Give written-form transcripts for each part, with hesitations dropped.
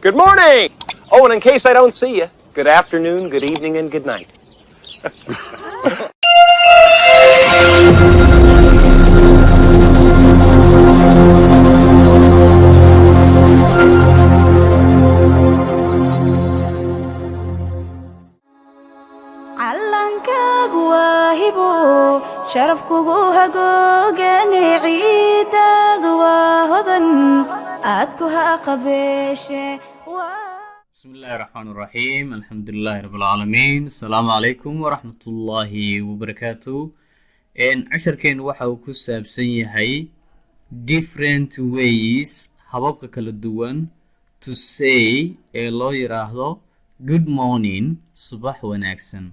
Good morning! Oh, and in case I don't see you, good afternoon, good evening, and good night. callankaagu waa hibo sharaf kugu hagoogane ciidaadu waa hodan aad ku haqabeeshe بسم الله الرحمن الرحيم الحمد لله رب العالمين السلام عليكم ورحمة الله وبركاته عشركين waxaa uu ku saabsan yahay different ways hababka kala duwan to say ee loo yiraahdo good morning subax wanaagsan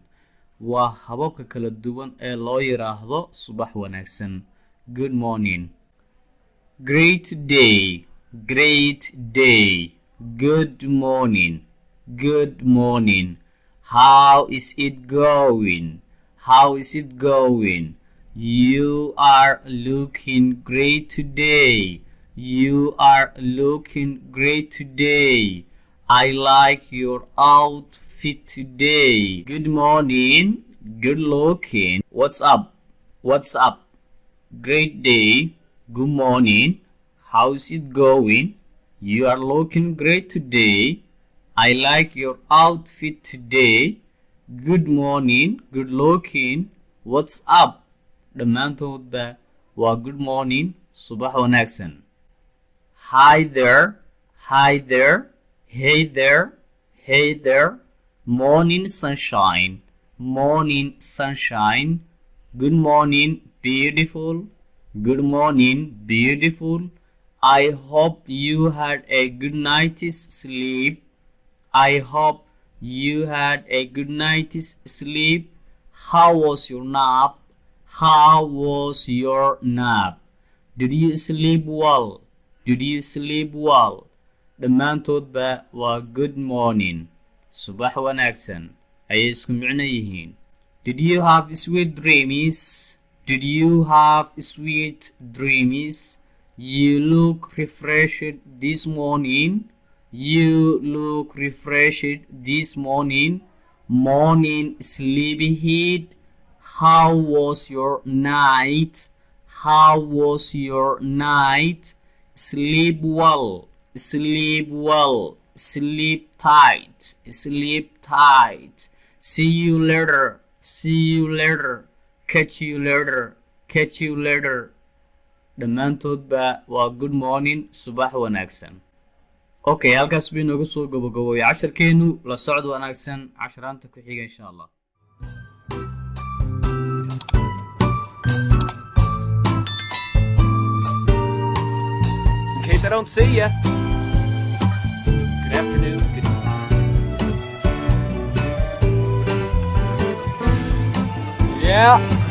waa hababka kala duwan ee loo yiraahdo subax wanaagsan good morning great day good morning how is it going you are looking great today I like your outfit today good morning good looking what's up great day good morning how's it going you are looking great today I like your outfit today good morning good looking what's up dhammaantoodba waa good morning subax wanaagsan hi there hey there morning sunshine good morning beautiful I hope you had a good night's sleep how was your nap did you sleep well dhammaantoodba waa good morning subax wanaagsan ayay isku micno yihiin did you have sweet dreams you look refreshed this morning morning sleepyhead how was your night sleep well sleep tight see you later catch you later dhammaantoodba waa good morning subax wanaagsan okay halkaas bay nooga soo gabagabooyay casharkeenu la socod wanaagsan casharaanta ku xiga insha Allah In case I don't see you, good afternoon, good evening. Yeah.